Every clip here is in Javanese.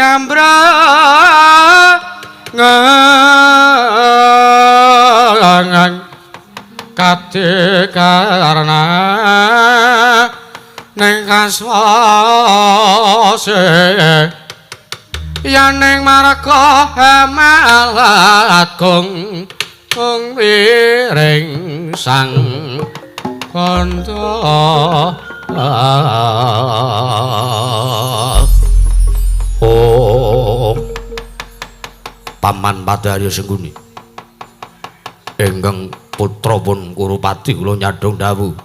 ngambrang kate karena ning kaswase yen ning marga malat kung kung wiring sang kandha. Oh, Paman Padarya Sengguni ingkang putra pun Kurupati kula nyadhong dawuh.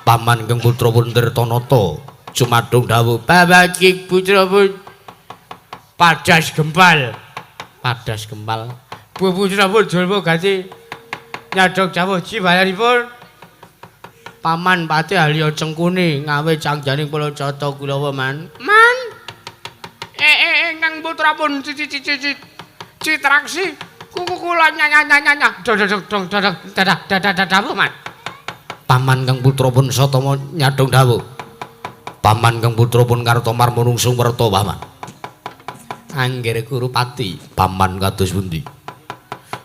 Paman ingkang putra pun Tirtanata jumadhong dawuh. Babaki putra pun Padas Gempal. Padas Gempal. Bu putra pun Julma Gati nyadhong dawuh jibayanipun Paman Pati Alya Cengkuni ngawe cangjaning kula Jata Kulawa man. Man. Ingkang putra pun Citraksi kuku kula nyanya dong dong dong dadah dadah dawuh man. Paman kang putra pun Satama nyadhong dawuh. Paman kang putra pun Kartomarma nungsung werta paman. Anggere Kurupati paman kados pundi?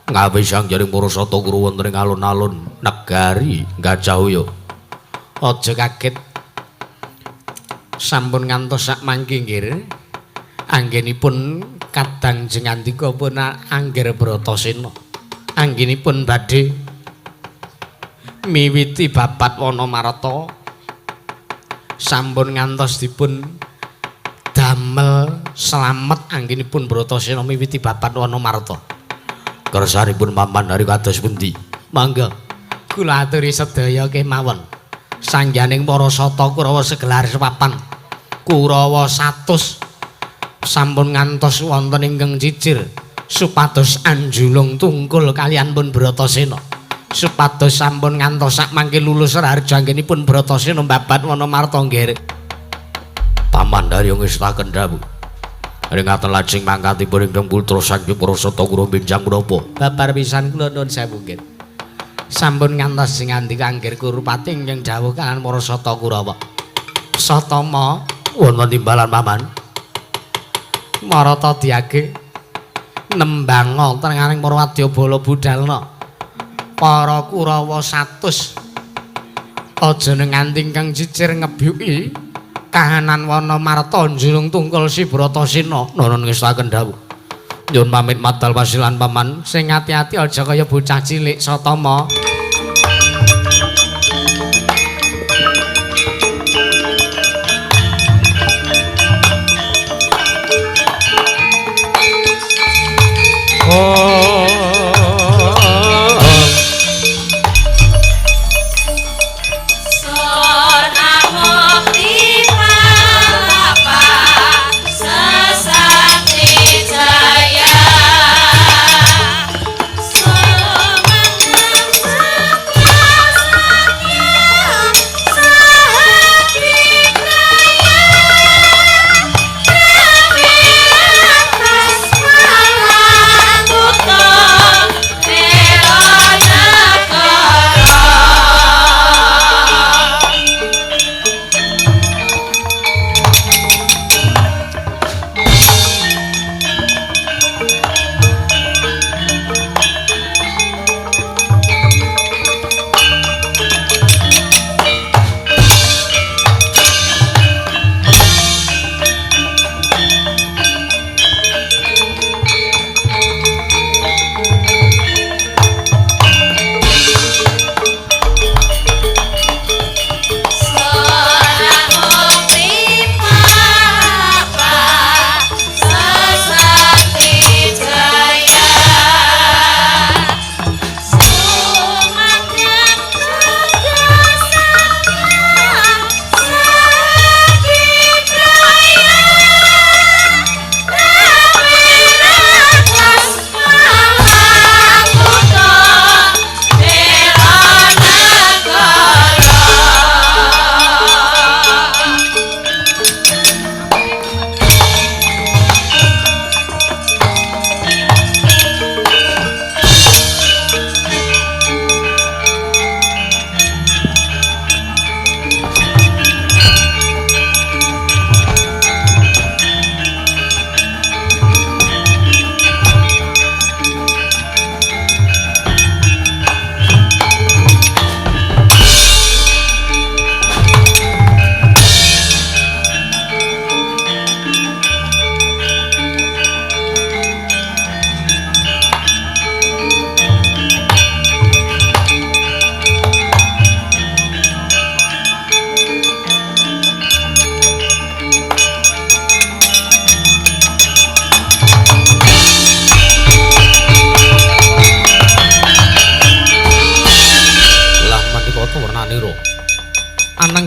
Ngawe sangjaring para sata Kuru wonten ing alun-alun negari Gajahaya. Aja kaget. Sampun ngantos sak mangke nggih. Anggenipun kadang jengandika pun Angger Bratasena. Anggenipun badhe miwiti babat Wanamarta. Sampun ngantos dipun damel slamet anggenipun Bratasena miwiti babat Wanamarta. Kersanipun Paman Hari kados pundi? Mangga kula aturi sedaya kemawon. Sangyaning para sata Kurawa segelar sepapan Kurawa 100 sampun ngantos wonten ingkang cicir supados anjulung tungkul kaliyan pun Bratasena. Supados sampun ngantos sak mangke lulus raharja anggenipun Bratasena babat Wanamarta nggih. Paman Darya ngestaken dawuh. Ring ngaten lajeng mangkatipun ingkang putra saking para sata Kurawa benjang menapa? Babar pisan kula nuwun sewu nggih. Sampun ngantos ngandika Angger Kurupati ingkang dawuh kaliyan para sata Kurawa. Satama wonten timbalan paman. Marata diage nembanga tenganing para wadyabala budalna. Para Kurawa 100 aja nganti ingkang cicir ngebyuki kahanan Wanamarta njulung tungkul si Bratasena. Nuwun ngestaken dawuh. Nyuwun pamit madal wasilan paman. Sing ati-ati aja kaya bocah cilik Satama. Oh. Jaya.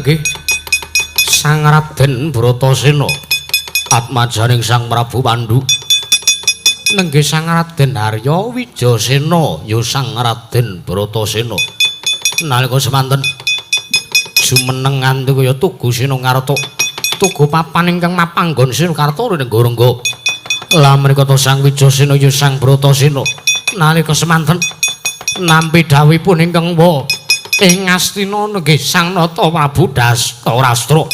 Nenggih Sang Raden Bratasena atmajaning Sang Prabu Pandu. Nenggih Sang Raden Arya Wijasena ya Sang Raden Bratasena. Nalika semanten jumeneng nganti kaya tugu Sinakarta. Tugu papan ingkang mapanggon Sinakarta rengga-rengga. Lah menika to Sang Wijasena ya Sang Bratasena. Nalika semanten nampi dhawuhipun ingkang wa ing Ngastina nenggih Sang Nata Prabu Dastarastra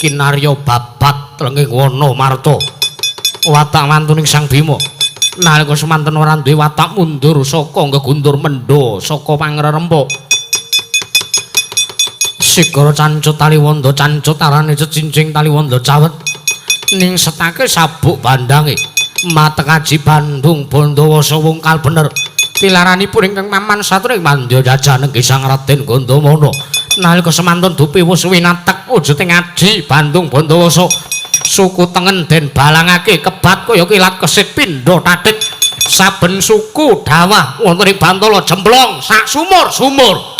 kinarya babat lenging wana marta. Watak wantuning Sang Bima nalika semanten ora duwe watak mundur saka gegundur mendha saka pangrerempa. Sigara cancut taliwonda cancut arane cecincing taliwonda cawet ning setake sabuk bandange matekaji Bandung Bandawasa wungkal bener. Tilaranipun ingkang maman satring mandya jajan nenggih Sang Raden Gandamana. Nalika semanten dupi wus winatek wujuding aji Bandung Bandawasa suku tengen den balangake kebat kaya kilat kesit pindha tatit. Saben suku dawah wonten ing Bantala jemplong sak sumur-sumur.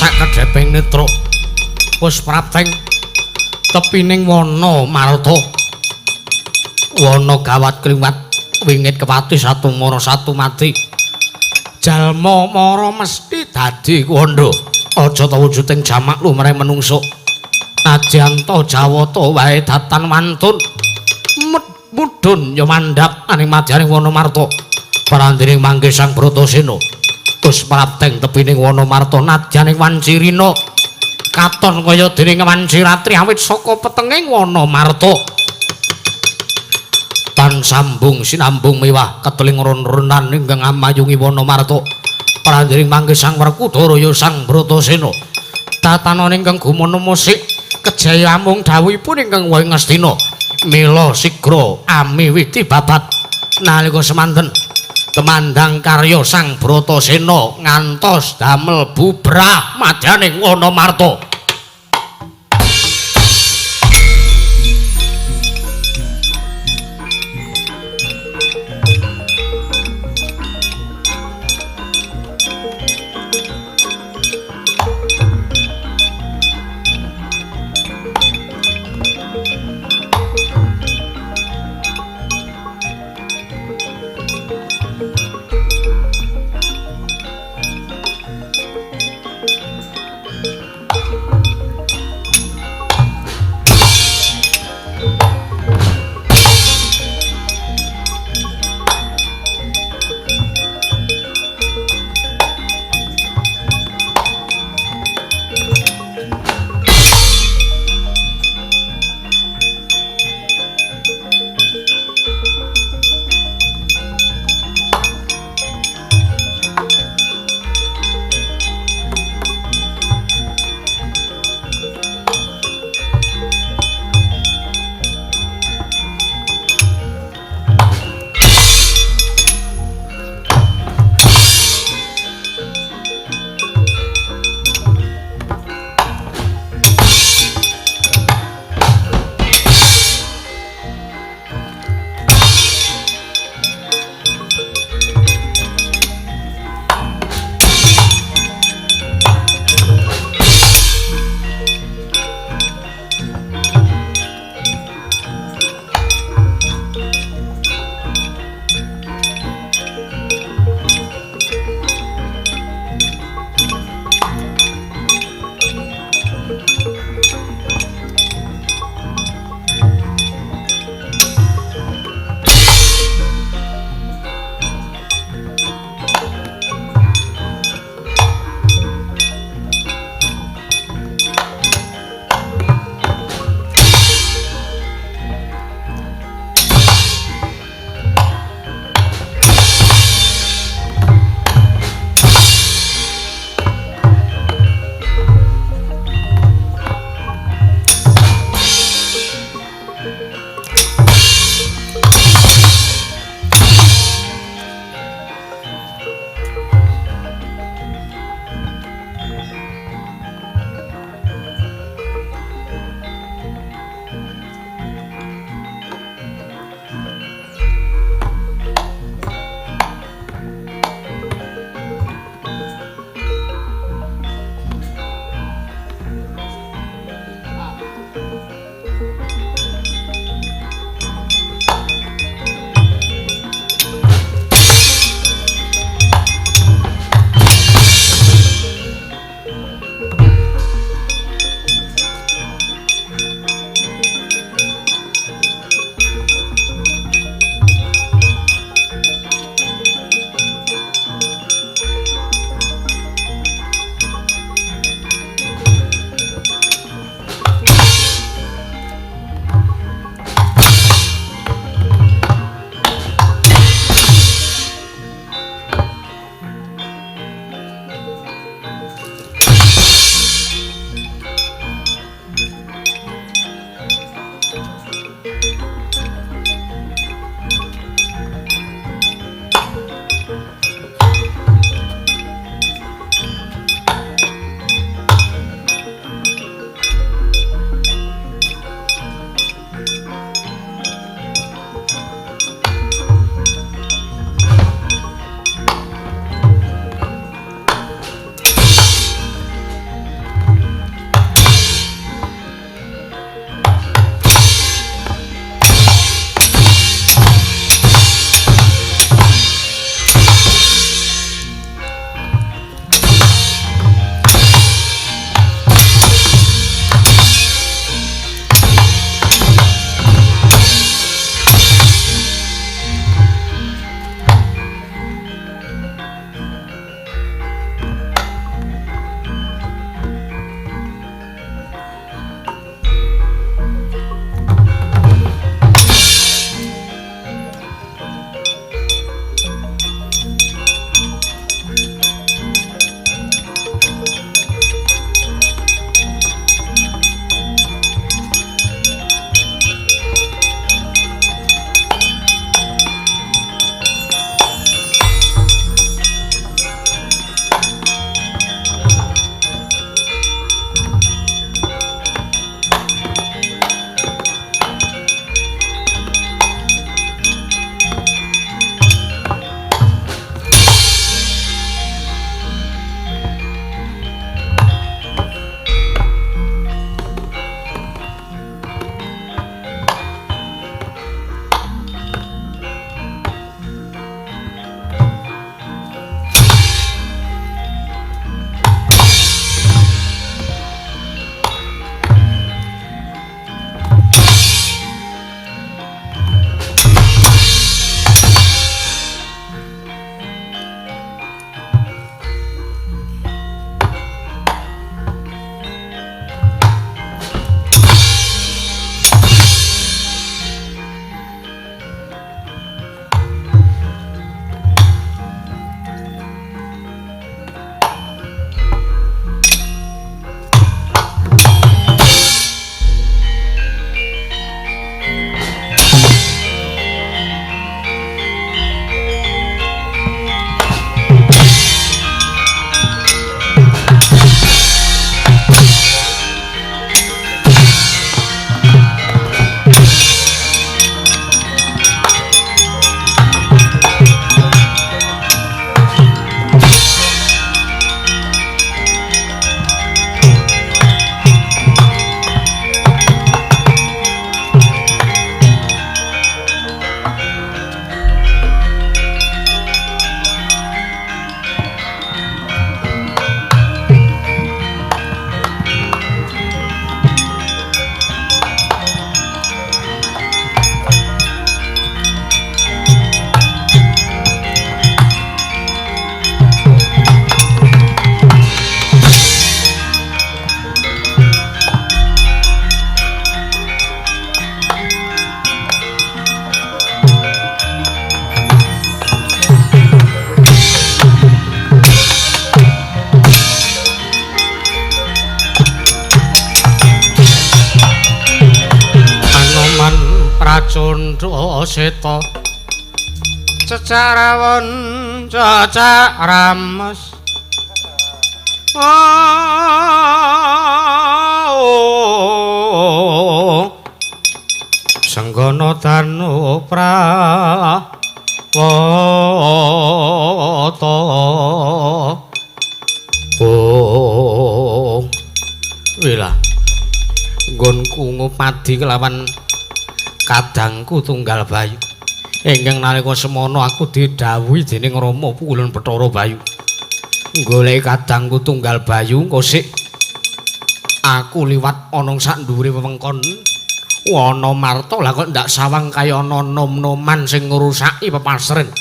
Sakedheping netra wis prapteng tepining wana marta. Wana gawat kliwat Wingit kepati satu mara satu mati. Jalma mara mesti dadi kandha. Aja ta wujuding jamak lumrahe menungso. Nadyan ta Jawata wae datan wantun. Mudhun ya mandhap aning madyaning Wanamarta. Parandining manggih Sang Bratasena. Tus prapteng tepining Wanamarta nadyaning Wancirina. Katon kaya dening Wanciratri awit saka petenging Wanamarta. Tan sambung sinambung miwah keteling ron-ronan ingkang amayungi Wanamarta. Parandining manggih Sang Werkudara ya Sang Bratasena. Tatanan ingkang gumono musik kejaya amung dawuhipun ingkang wae ngastina. Mila sigra amiwiti babat nalika semanten temandang karya Sang Bratasena ngantos damel bubrah madyaning Wanamarta. cundha seta cecak rawon cecak rames. Oh, Senggana danu prawata. Oh, wilah nggonku ngupadi kelawan kadangku tunggal Bayu. Ingkang nalika semono aku didhawuhi dening Rama Pukulun Bathara Bayu. Goleki kadangku tunggal Bayu engko sik aku liwat ana sak dhuwure wewengkon Wana Marta. Lah kok ndak sawang kaya ana nom-noman sing ngrusaki pepasren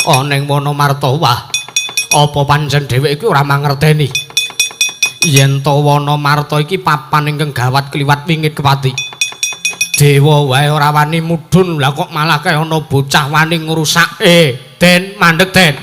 ana ing Wana Marta. Wah, apa pancen dheweke iki ora mangerteni yen to Wana Marta iki papan ingkang gawat kliwat wingit kepati. Dewa wae ora wani mudhun, lah kok malah kaya ana bocah wani ngrusak. Den, mandeg Den.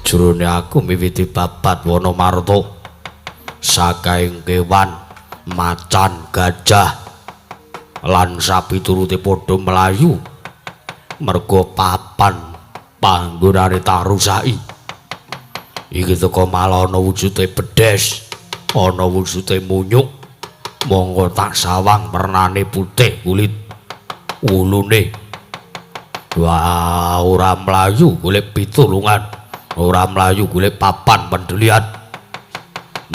Jrone aku miwiti babat Wana Marta sakaing kewan, macan, gajah lan sapiturute padha mlayu merga papan panggonane tak rusaki. Iki teka malah ana wujude bedes, ana wujude munyuk. Monggo tak sawang wernane putih kulit wulune. Wah, ora mlayu golek pitulungan. Ora mlayu golek papan pendelian,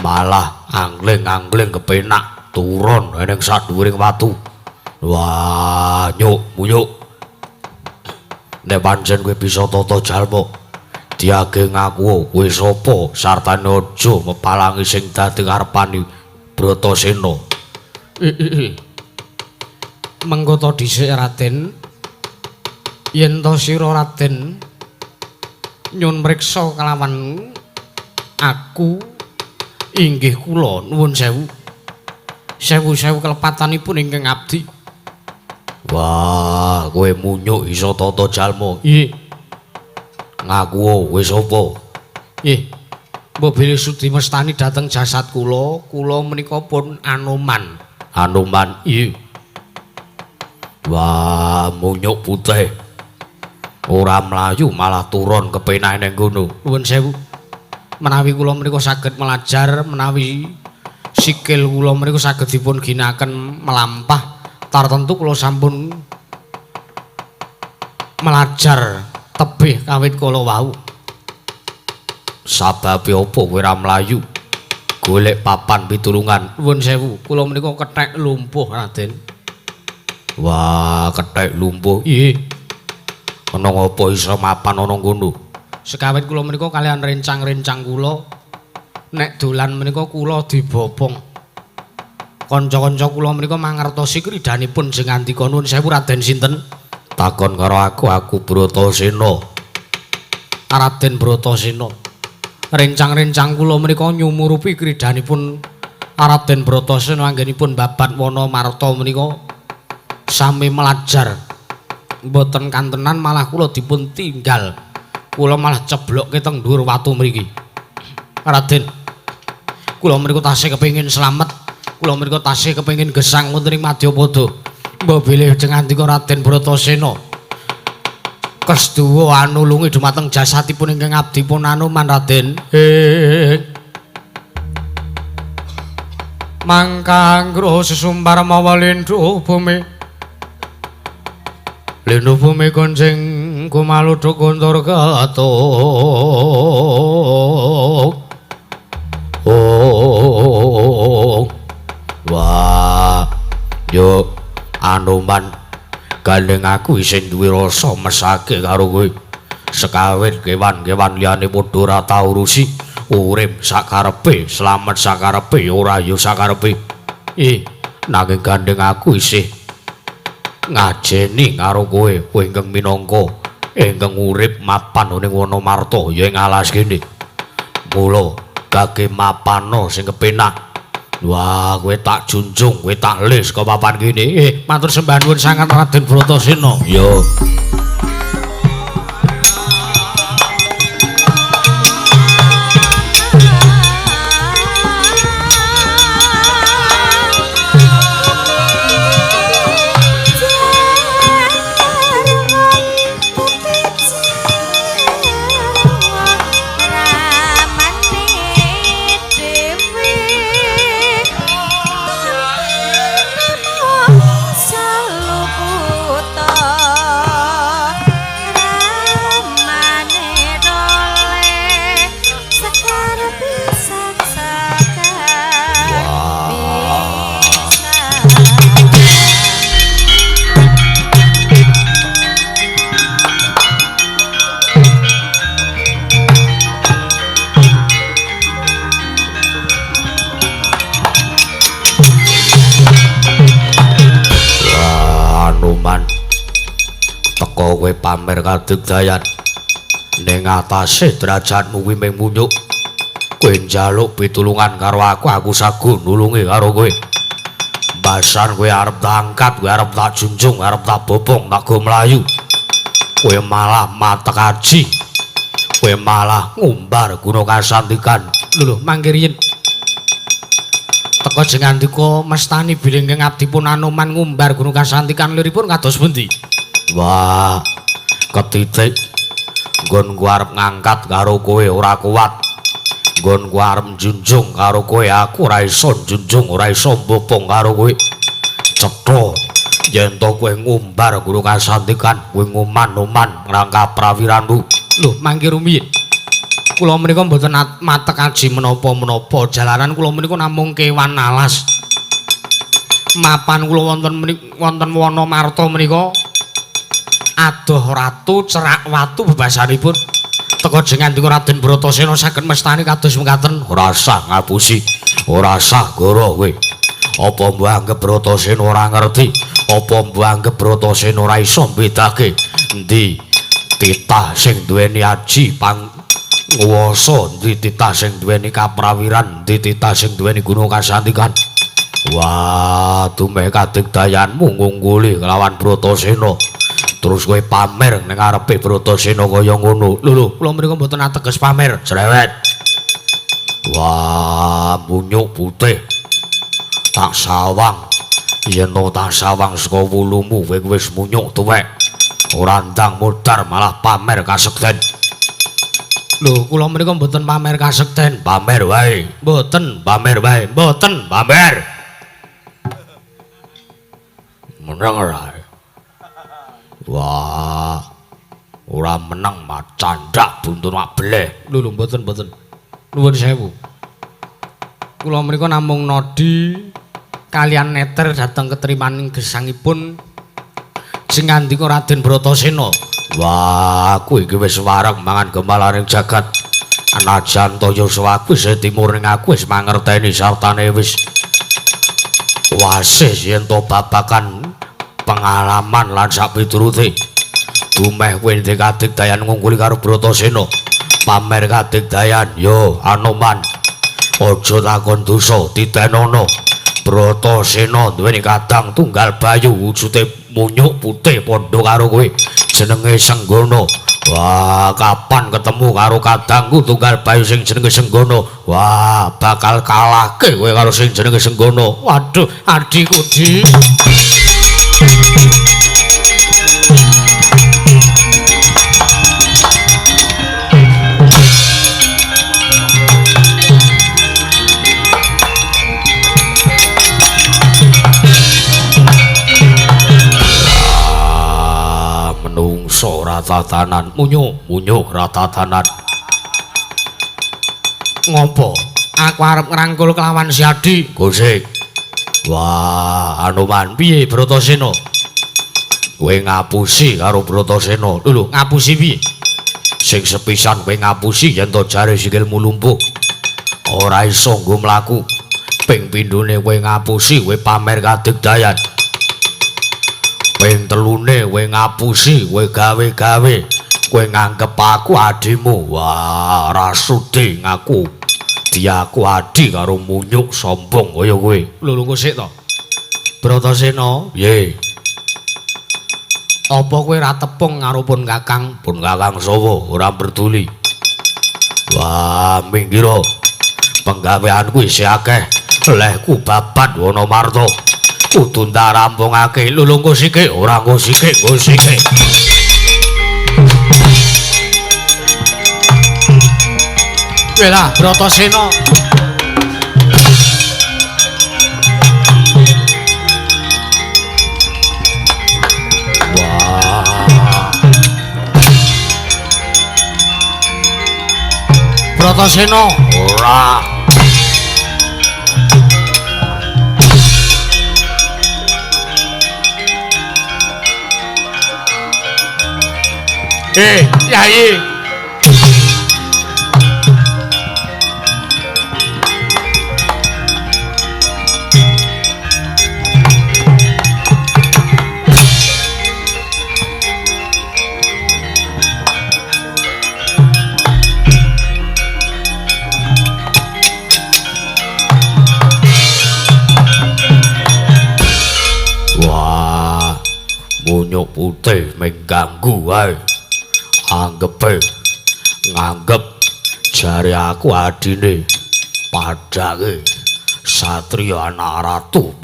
malah angling-angling kepenak turun ning sadhuwuring watu. Wah, nyuk muyuk, nek pancen kowe bisa tata jalma, diage ngaku kowe sapa sartane aja mepalangi sing dadi karepane Bratasena. Mengko to dhisik Raden, yen to sira Raden nyun mriksa kelawan aku inggih kula nuwun sewu. Sewu-sewu kelepatanipun ingkang abdi. Wah, kowe munyuk iso tata jalma. Nggih. Ngaku kowe sapa? Nggih. Mbok bilih sudi mestani dhateng jasad kula, kula menika pun Anoman. Anoman? Nggih. Wah, munyuk putih. Ora mlayu malah turun kepenak ning kono. Nuwun sewu. Menawi kula menika saged melajar, menawi sikil kula menika saged dipun ginakaken melampah, tartentu kula sampun melajar tebih kawit kala wau. Sababe apa kowe ora mlayu golek papan pitulungan? Nuwun sewu, kula menika kethek lumpuh, Raden. Wah, kethek lumpuh. Nggih. Ana ngapa iso mapan ana ngono? Sekawit kula menika kalian rencang-rencang kula nek dolan menika kula dibopong. Kanca-kanca kula menika mangertosi kridanipun sing ngandika. Nuwun sewu Raden sinten? Takon karo aku, aku Bratasena. Raden Bratasena. Rencang-rencang kula menika nyumurupi kridanipun Raden Bratasena anggenipun babat Wana Marta menika sami melajar. Mboten kantenan malah kula dipun tinggal. Kula malah ceblokke teng dhuwur watu mriki. Raden, kula mriku tasih kepengin slamet, kula mriku tasih kepengin gesang wonten ing Madyapada. Mbok bilih ngandika Raden Bratasena kesduwa anulungi dumateng jasadipun ingkang abdi pun Anoman Raden. Mangkangro sesumbar mawa lindhu bumi. Lindhu bumi koncing kumaluduk guntur ketuk. Wah, yo Anoman, gandeng aku isih duwe rasa mesake karo kowe. Sekawit kewan-kewan liyane padha ora tau urusi, urip sakarepe, slamet sakarepe, ora ya sakarepe. Nanging gandeng aku isih ngajeni karo kowe, kowe ingkang minangka ingkang urip mapan ning Wanamarta ya ing alas kene. Mula gage mapana sing kepenak. Wah, kowe tak junjung, kowe tak lis saka papan kene. Matur sembah nuwun sanget Raden Bratasena. Yo. Kowe pamer kadigdayan ning atase derajatmu kuwi mung munyuk. Kowe njaluk pitulungan karo aku, aku sagu nulungi karo kowe. Mbasan kowe arep tak angkat, kowe arep tak junjung, arep tak bobong, tak go mlayu. Kowe malah matek aji. Kowe malah ngumbar guna kasantikan. Lho, mangke riyin. Teka jengandika mestani bilih ingkang abdipun Anoman ngumbar guna kasantikan liripun kados pundi? Wah, ketitik nggonku arep ngangkat karo kowe ora kuat. Nggonku arep njunjung karo kowe aku ora iso njunjung, ora iso mbopong karo kowe. Cetha yen to kowe ngumbar guru kasantikan, kowe nguman-uman ngrangkap prawiranmu. Lho, mangke rumiyin. Kula menika mboten matek aji menapa-menapa, jalaran kula menika namung kewan alas. Mapan kula wonten menika wonten Wanamarta menika adoh ratu cerak watu bebasanipun. Teka jengandika Raden Bratasena saged mestani kados mekaten. Ora sah ngapusi, ora sah goro kowe. Apa mbok anggep Bratasena ora ngerti? Apa mbok anggep Bratasena ora iso mbedake endi titah sing duweni aji panguwasa, endi titah sing duweni kaprawiran, endi titah sing duweni guna kasantikan? Wah, dumeh kadigdayanmu ngungguli kelawan Bratasena. Terus kowe pamer ning ngarepe Bratasena kaya ngono. Lho lho, kula mriku mboten ateges pamer, cerewet. Wah, munyuk putih. Tak sawang. Yen to tak sawang saka wulumu kowe wis munyuk tuwek. Ora ndang mudhar malah pamer kasekten. Lho, kula mriku mboten pamer kasekten, pamer wae. Mboten, pamer wae. Mboten, pamer. Meneng ora? Wah, ora meneng macandak buntut mak beleh. Lho lho, mboten mboten. Nuwun sewu. Kula menika namung nodi kalian neter dhateng ketrimaning gesangipun sing ngandika Raden Bratasena. Wah, aku iki wis wareg mangan gemalaring jagat. Anajan to yuswa aku isih timur ning aku wis mangerteni sartane wis wasih yen to babagan pengalaman lan sapiturute. Dumeh kowe ndek kadigdayan ngungkuli karo Bratasena. Pamer kadigdayan yo Anoman. Aja takon dosa titenono. Bratasena duweni kadang tunggal bayu wujude munyuk putih padha karo kowe. Jenenge Senggana. Wah, kapan ketemu karo kadangku tunggal bayu sing jenenge Senggana? Wah, bakal kalahke kowe karo sing jenenge Senggana. Waduh, adhiku di. Menungso ratatanan, munyuk munyuk ratatanan. Ngopo? Aku arep ngrangkul kelawan si Adi. Gosik. Wah, Anoman piye Bratasena? Kowe ngapusi karo Bratasena. Lho, ngapusi piye? Sing sepisan kowe ngapusi yen to jare sikilmu lumpuh. Ora iso nggo mlaku. Ping pindhone kowe ngapusi, kowe pamer kadigdayan. Ping telune kowe ngapusi, kowe gawe-gawe, kowe nganggep aku adimu. Wah, ora sudi ngaku. Diaku adi karo munyuk sombong kaya kowe. Lho, lho sik to. Bratasena, piye? Apa kowe ora tepung karo pun Kakang? Pun Kakang sapa? Ora peduli. Wah, minggir. Penggaweanku isih akeh. Lehku babat Wanamarta. Kudu ndak rampungake. Lho, lho engko sike, ora engko sike, engko sike. Welah Bratasena. Wah. Bratasena ora. Yai. Wah, munyuk putih mengganggu wae. Anggepe nganggep jare aku adine padake satriya anak ratu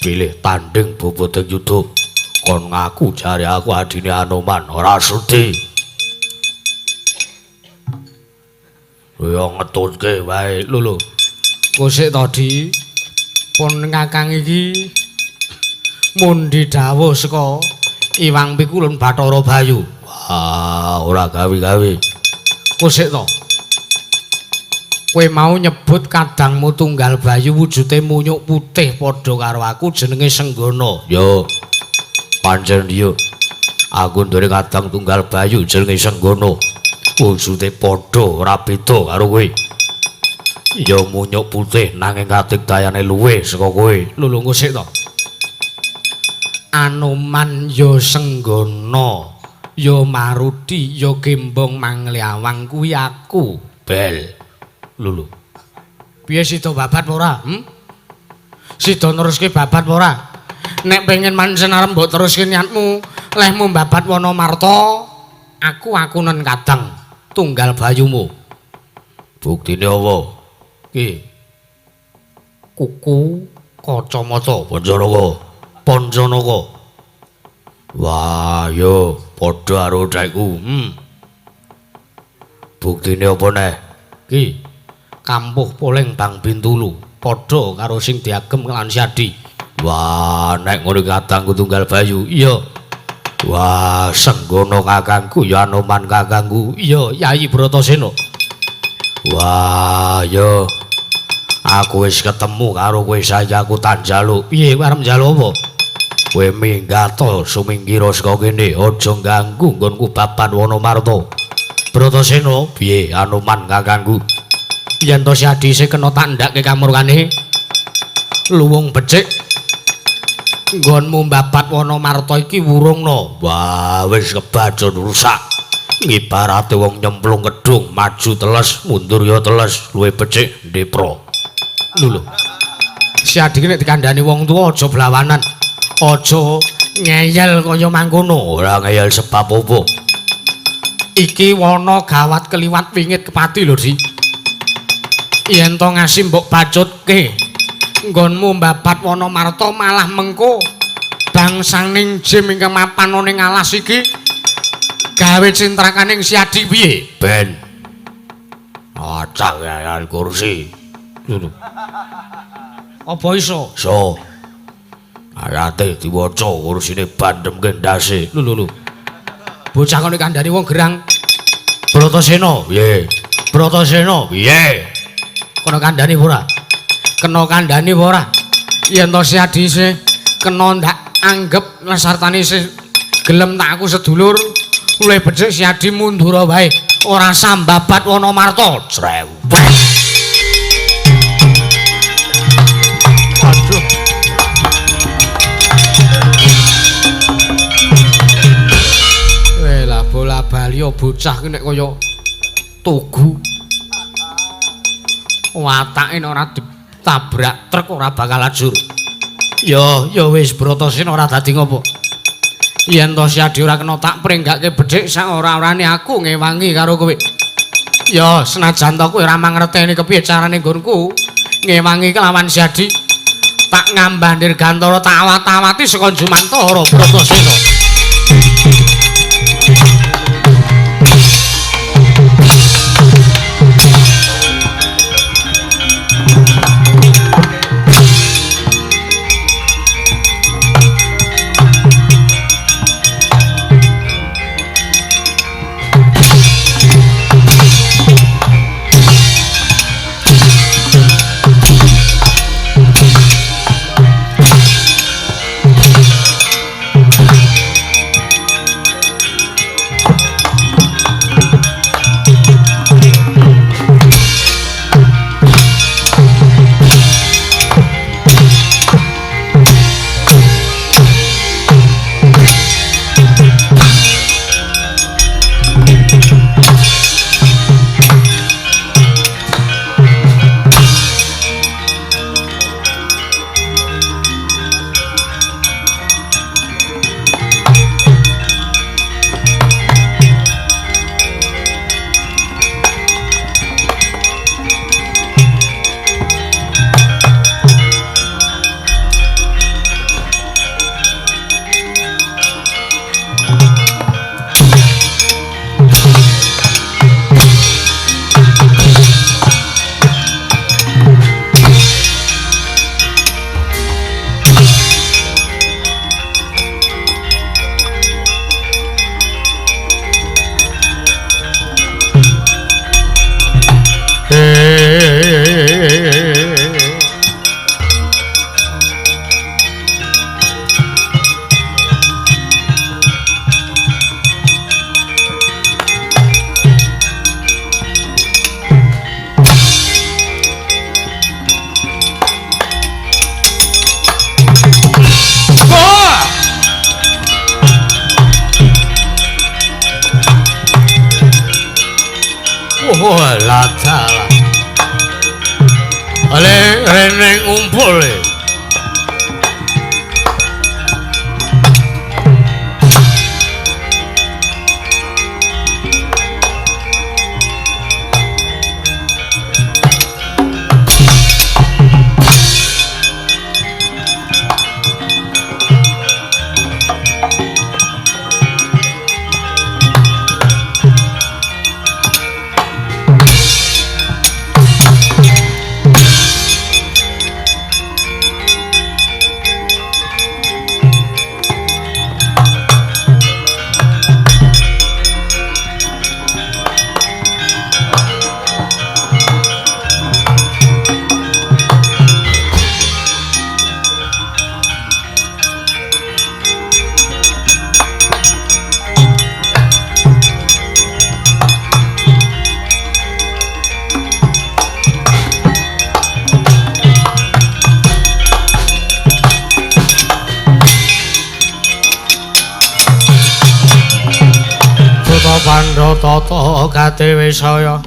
pilih tanding boboting yuda kon ngaku jare aku adine Anoman ora sudi. Ya ngetutke wae. Lho lho kosik to Di, pun Kakang iki mundi dawuh saka Iwang Pikulun Bathara Bayu. Ah, ora gawe-gawe. Kosik to. Kowe mau nyebut kadangmu tunggal Bayu wujude munyuk putih padha karo aku jenenge Senggana. Yo. Pancen yo. Aku duwe kadang tunggal Bayu jenenge Senggana. Wujude padha ora beda karo kowe. Ya munyuk putih nanging kadigdayane luwih saka kowe. Lho lho kosik to. Anoman yo Senggana. Ya Marudi, ya Gembong Mangliawang kuwi aku. Bel. Lho lho. Piye sida babat ora? Sida neruske babat ora? Nek pengen pancen arep mbok teruske niatmu, lehmu babat Wanamarta, aku akunen kadang tunggal bayumu. Buktine apa? Ki. Kuku kacamata Pancanaka. Pancanaka. Wah, yo padha karo dekku. Buktine apa neh? Ki kampuh poleng Bang Bintulu padha karo sing diagem lan Siadi. Wah, nek ngono kadangku tunggal Bayu. Iya. Wah, Senggana kakangku ya Anoman kakangku. Iya, Yayi Bratasena. Wah, yo aku wis ketemu karo kowe saiki aku tak njaluk. Piye kowe arep njaluk apa? Kowe minggat to sumingkira saka kene, aja ganggu nggonku baban Wanamarta. Bratasena, piye Anoman kakangku? Yen to Siadi isih kena tak ndhakke kamurkane. Luwung becik nggonmu mbabat Wanamarta iki wurungna. Wah, wis kebacut rusak. Ibarate wong nyemplung kedung, maju teles, mundur ya teles, luwih becik ndepro. Lho lho. Siadi nek dikandhani wong tuwa aja blawanan. Aja ngeyel kaya mangkono. Ora ngeyel sebab apa? Iki wana gawat keliwat wingit kepati lho, Di. Yen to ngasi mbok bacutke nggonmu mbabat Wanamarta malah mengko bangsaning jim ingkang mapan ana ing alas iki gawe cintrakaning Siadi piye? Ben. Acak ya kursi. Lho. Apa iso? Iso. Ayate diwaca kursine bandhemke ndase. Lho lho lho. Bocah kono kandhani wong gerang. Bratasena, piye? Bratasena, piye? Kono kandhani ora? Kena kandhani ora? Yen to Siadi isih kena ndak anggep sartane isih gelem tak aku sedulur, luwih becik Siadi mundura wae, ora sambabat Wanamarta. Crewet. Aduh. Lah bola bali bocah ki nek kaya tugu. Watake nek ora ditabrak truk ora bakal ajur. Ya, ya wis Bratasena ora dadi ngopo. Yen to Siadi ora kena tak pringgake becik sak ora-orane aku ngewangi karo kowe. Ya, senajan to kowe ora mangerteni kepiye carane nggonku ngewangi kelawan Siadi. Tak ngambah dirgantara tak awat-awati saka Jumantara Bratasena. Pandhatata gati wisaya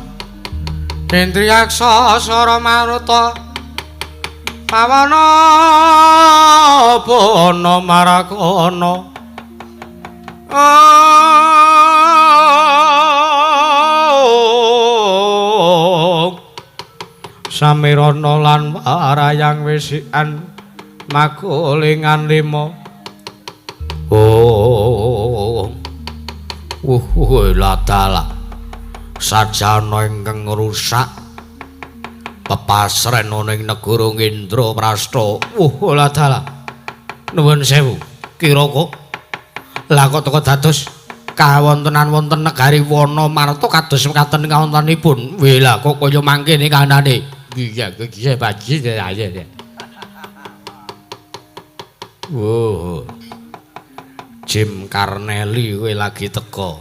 Indriyaksa sara maruta pawana bana marakana Samirana lan warayang wisikan magulingan lima. Oh ladala sajana ingkang ngrusak pepasren ana ing negara Indraprasta. Ladala nuwun sewu kira kok lah kok teka dados kawontenan wonten negari Wanamarta kados mekaten kawontenanipun. Weh lah kok kaya mangkene kahanane. Iya iki baji ya. Oh. Jim Carnelli kowe lagi teko.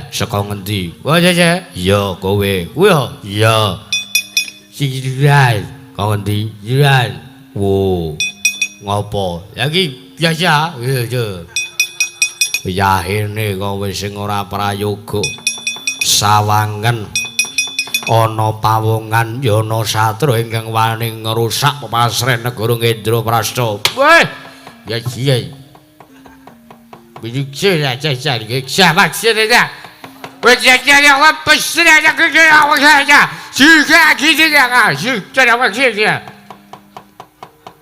Saka ngendi? Iya, kowe. Kuwi iya. Sing kok ngendi? Wo. Ngopo? Ya iki biasa. Iya. Yahene kowe sing ora prayoga. Sawangen ana pawongan yana satra ingkang wani ngrusak pepasren negara Indraprasta. Weh, ya iya.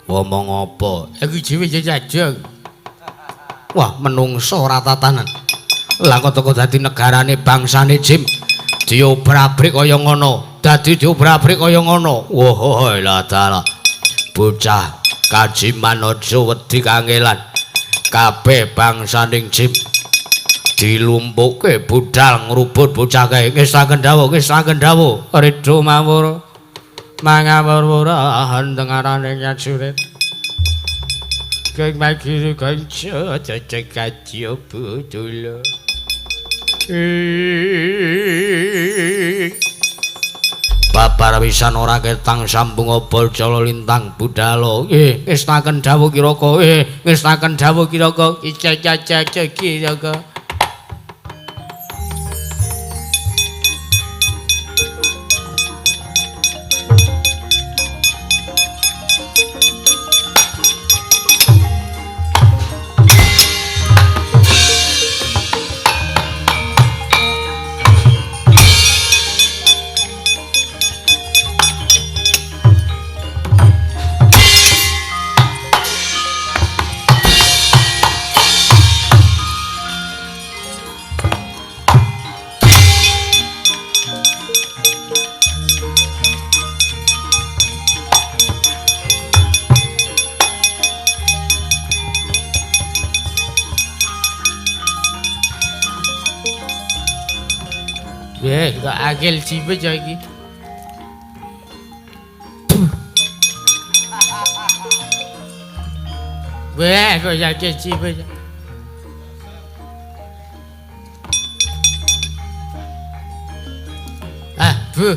Ngomong apa? Aku dhewe jajang. Wah, menungso ora tatanan. Lah kok teko dadi negarane bangsane Jim diobrak-abrik kaya ngono. Dadi diobrak-abrik kaya ngono. Wah, lah dalah. Bocah kajiman aja wedi kangelan. Kabeh bangsaning Jim dilumpukke budal ngrubut bocah kae. Ngestaken dawuh, ngestaken dawuh. Ridho mawur mangawur-wurahan tengarane nyajurit. Keng magiri kanca cecek kaji budula. Babar wisan ora ketang sambung obol jala lintang budalo. Nggih, ngestaken dawuh Kiraka. Nggih, ngestaken dawuh Kiraka. Ica-caca Kiraka. Kok angel jiwe ya iki. Weh, kok angel jiwe. Ah, Bu.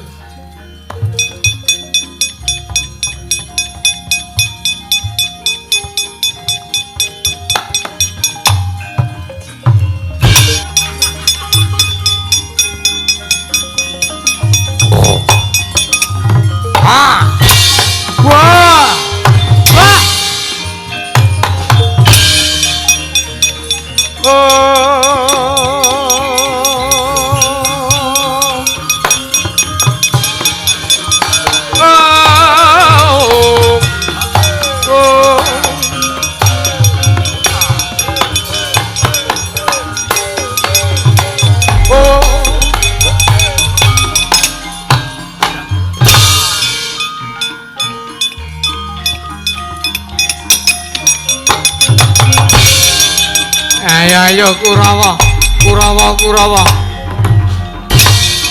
Ayo Kurawa, Kurawa, Kurawa.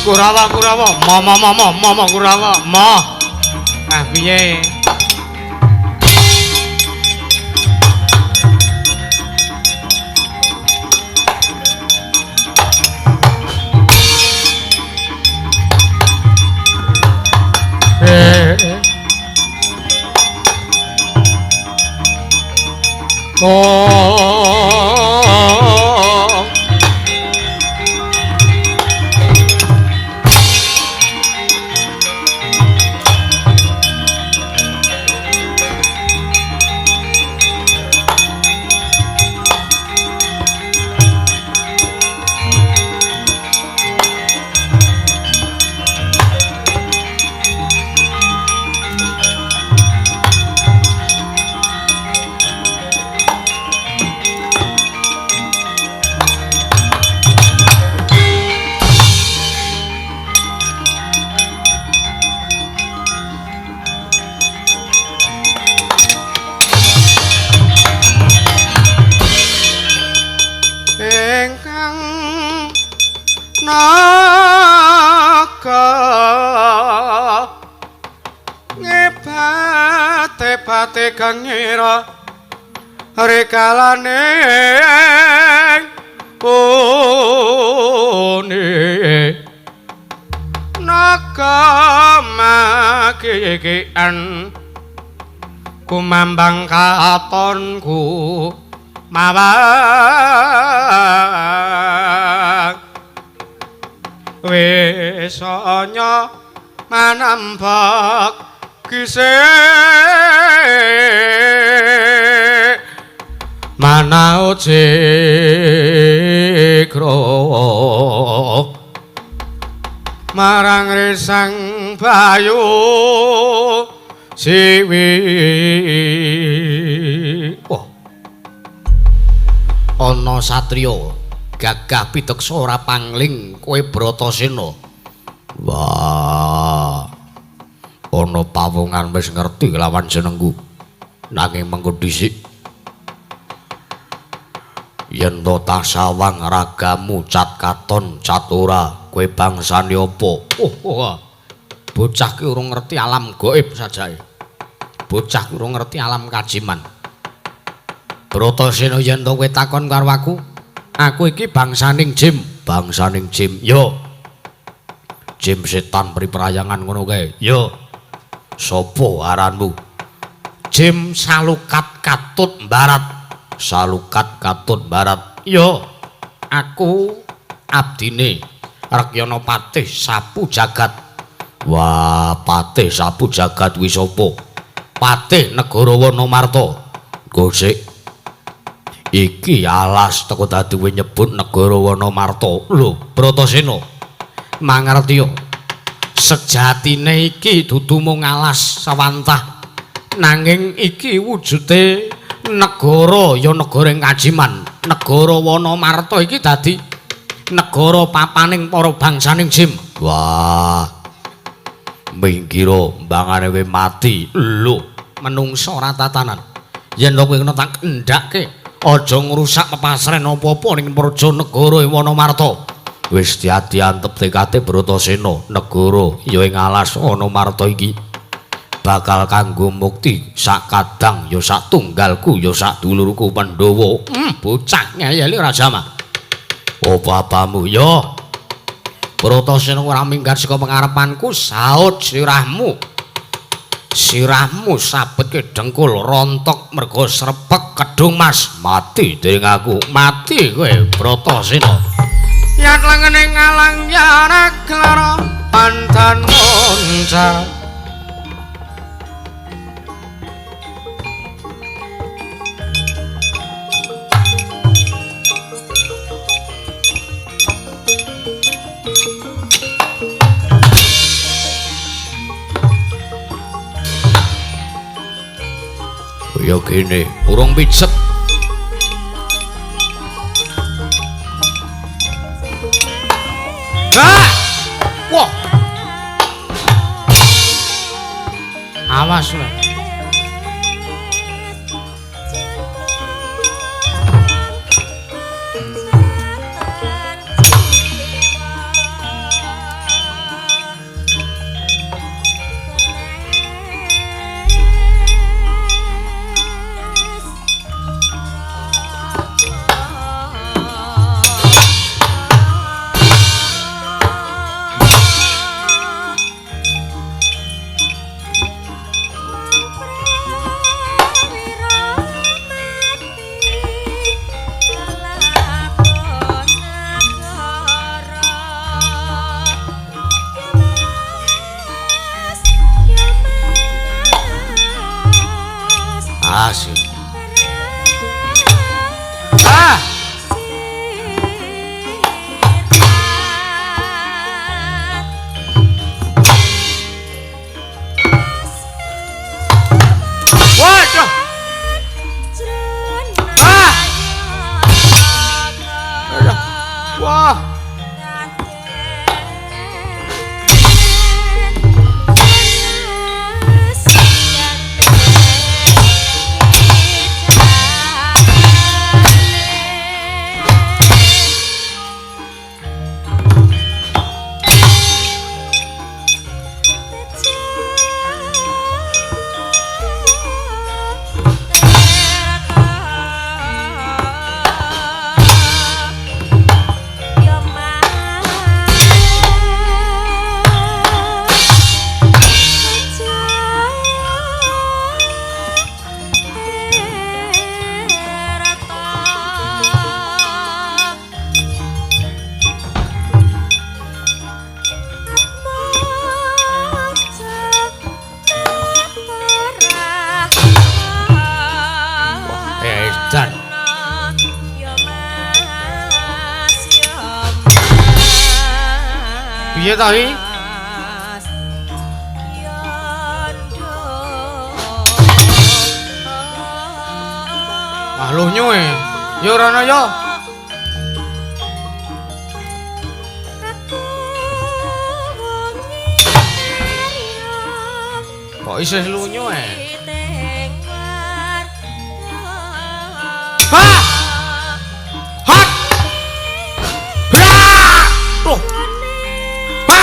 Kurawa, Kurawa, ma ma ma ma ma Kurawa, ma. Ah piye? Oh. hebate gengira rekalane pune naga makikian kumambang katonku mawang wisanya manambak kisih manau cikro marang resang bayu siwi. Wah, ana satriya gagah piteksa ora pangling kowe Bratasena. Wah, ana pawongan wis ngerti lawan jenengku, nanging mengko dhisik yen to tak sawang ragamu cat katon cat ora, kowe bangsane apa? Oh, bocah ki urung ngerti alam gaib sajae. Bocah ki urung ngerti alam kajiman. Bratasena yen to kowe takon karo aku, aku iki bangsaning jim, bangsaning jim. Yo. Jim setan priprayangan ngono kae. Yo. Sopo aranmu? Jim Salukat Katut Barat. Salukat Katut Barat. Yo. Aku abdine Rekyana Patih Sapu Jagat. Wah, Patih Sapu Jagat kuwi sapa? Patih Negara Wanamarta. Gosik. Iki alas teko dadi kowe nyebut Negara Wanamarta. Lho, Bratasena. Mangertiya. Sejatine iki dudu mung alas sawantah, nanging iki wujude negara ya negara ing kajiman. Negara Wanamarta iki dadi negara papaning para bangsaning jim. Wah, minggiro mbangane kowe mati. Lho, menungsa ora tatanan. Yen kowe kena tak endhakke, aja ngrusak pepasren apa-apa ning praja negara Wanamarta. Wis diati antep tekate Bratasena, negara ya ing alas Wanamarta iki bakal kanggo mukti sak kadang ya sak tunggalku ya sak dulurku Pandhawa. Bocah ngeyel ora jamah. Apa apamu ya? Bratasena ora minggat saka pengarepanku, saut sirahmu. Sirahmu sabetke dengkul rontok mergo srepek kedung mas. Mati dening aku, mati kowe Bratasena. Yen lengene ngalang yarak lara pandan monca. Ya gene, urung pijet. Ah! Wah. Awas lho. Asik. Ah. Waduh. Ah. Wah. Piye to iki? Wah, lunyu e. Yo rono yo. Kok isih lunyu e? Ha! Hot! Bra! Tuh. Ha!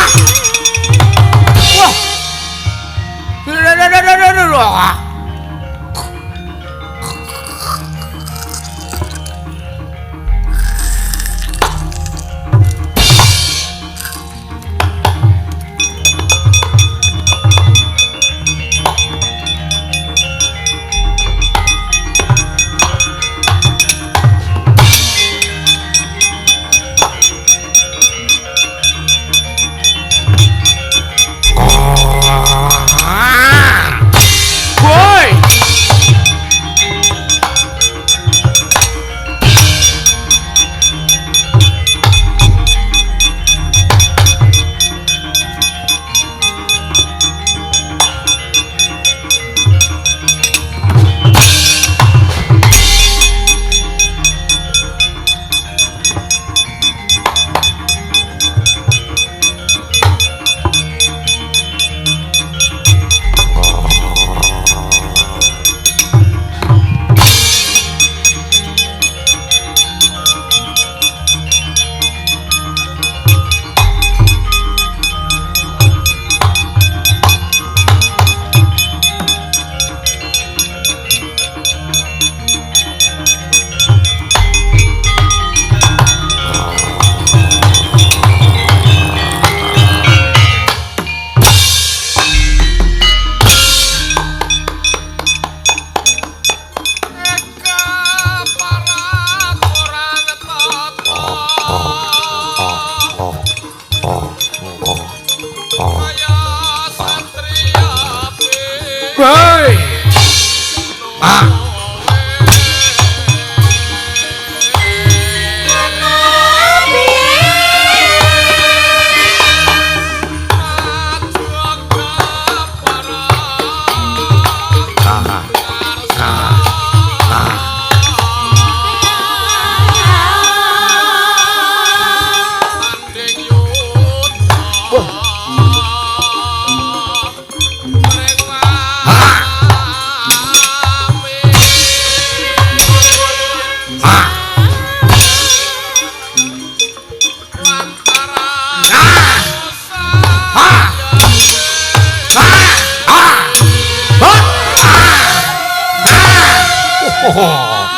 Wah.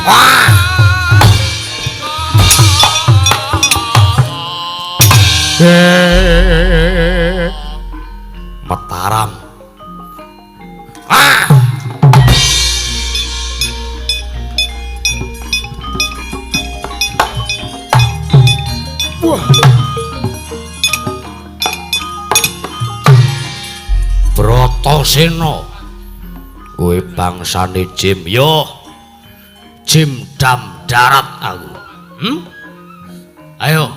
Wah. Mataram. Ah! Wah. Bratasena kowe bangsane Jim yo. Jim dam darat aku. Ayo.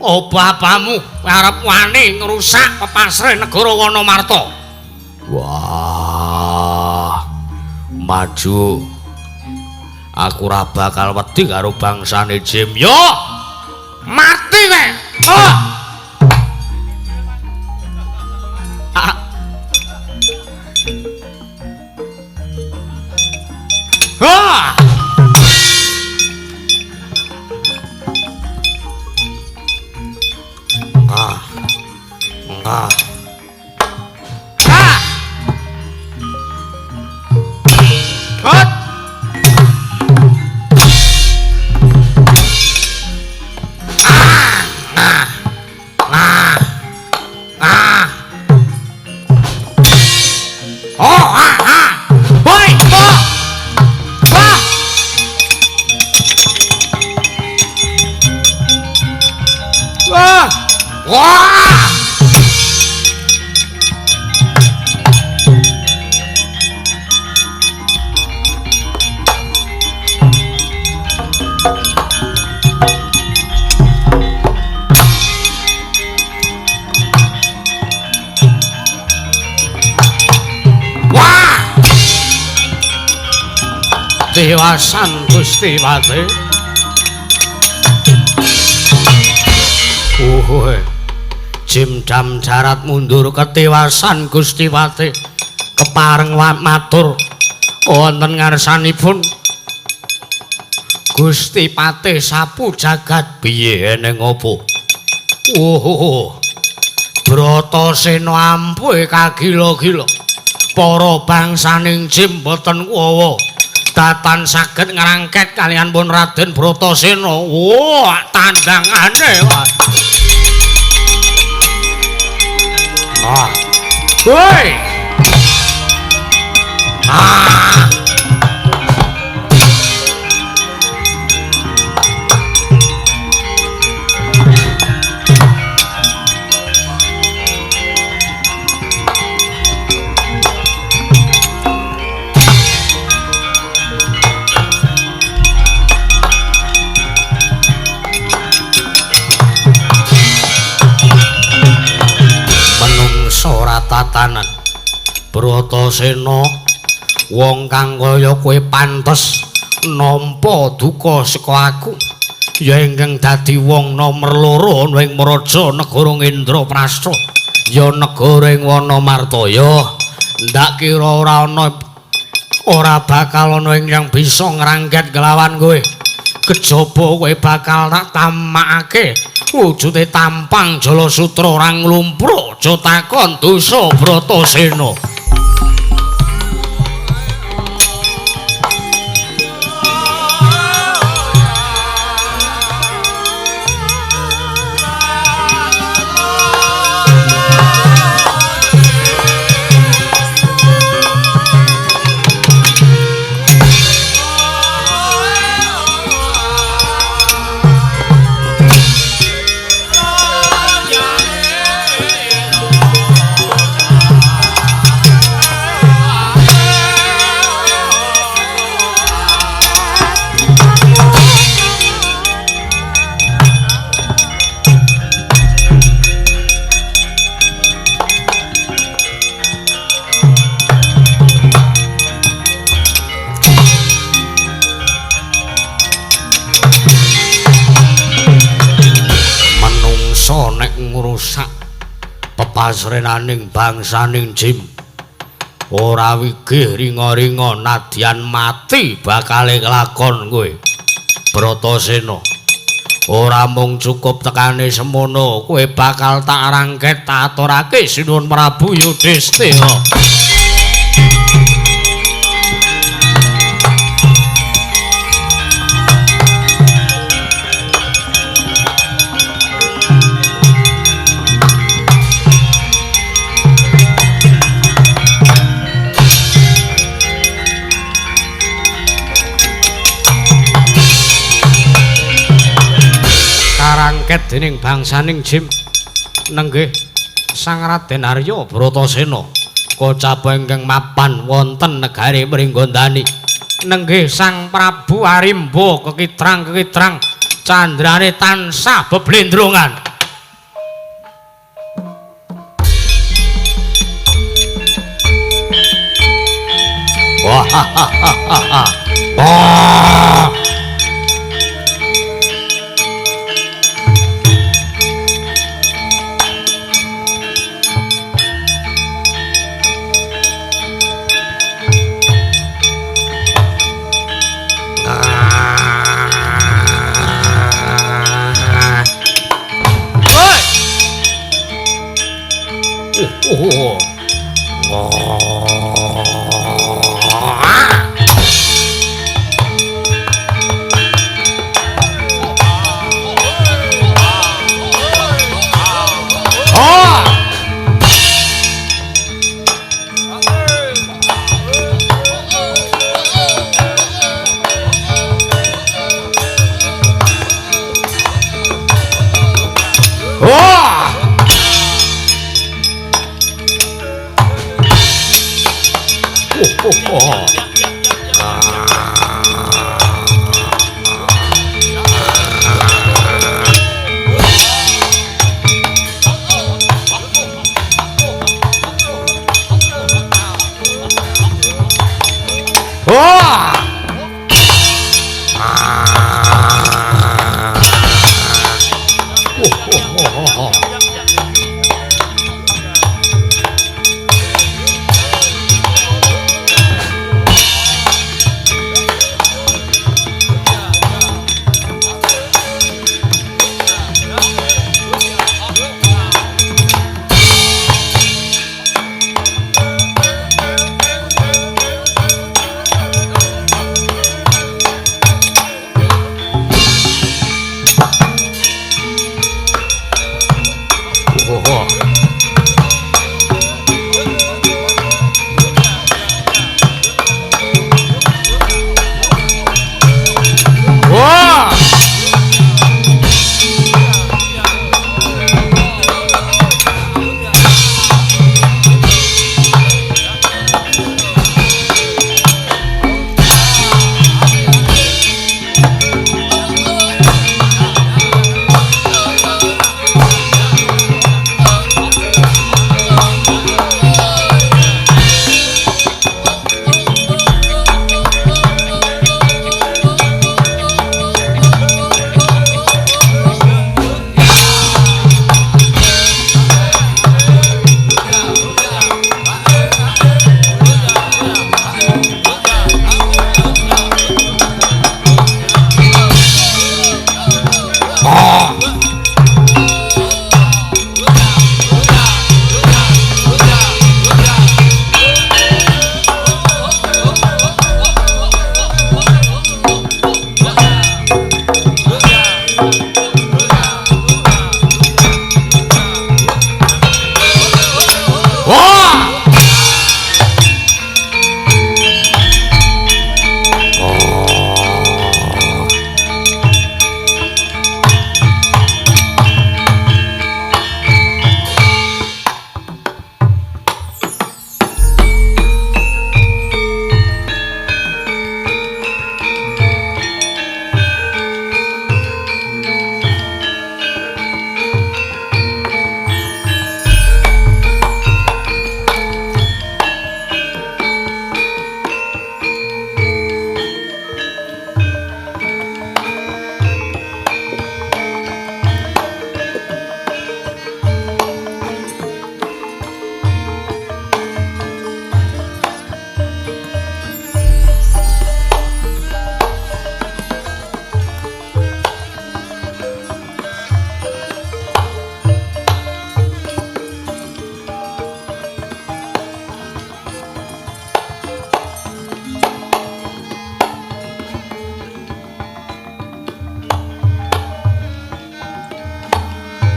Opo apamu arep wani ngrusak pepasre negara Wanamarta? Wah. Maju. Aku ora bakal wedi karo bangsane Jim yo. Mati kowe. Oh. Ah. Ah. Oh, ah, ah. Woi, oh. Wah. Wah. Wah. Dewasan Gusti Pati. Uhuh. Jimdam jarat mundur ketiwasan Gusti Pati. Kepareng matur wonten ngarsanipun Gusti Pati sapu jagat piye eneng apa? Uhuh. Bratasena ampuhe kagila-gila. Para bangsaning Jim boten kuwawa. Datan saged ngrangket kalian pun Raden Bratasena. Wah, tandangane. Ah. Woi. Ah. Tatanan Bratasena wong kang kaya kowe pantes nampa duka saka aku ya ingkang dadi wong nomer loro ana ing Mraja negara Indraprastha ya negara ing Wanamartaya. Ndak kira ora ana ora bakal ana ingkang bisa ngrangket kelawan kowe. Kejaba kowe bakal tak tamakake wujude tampang Jalasutra ora nglumpruk. Aja takon dosa Bratasena. Ngrusak pepasrenaning bangsaning Jim ora wigih ringa-ringa nadyan mati bakale kelakon kowe Bratasena. Ora mung cukup tekane semono kowe bakal tak rangket tak aturake Sinuwun Prabu Yudhistira. Karangket dening bangsaning Jim nenggih Sang Raden Arya Bratasena kocap ingkang mapan wonten negari Pringgondani. Nenggih Sang Prabu Arimba kekitrang-kekitrang candrane tansah beblendrongan. Wah ha ha ha ha. Oh. Oh. Oh. Oh.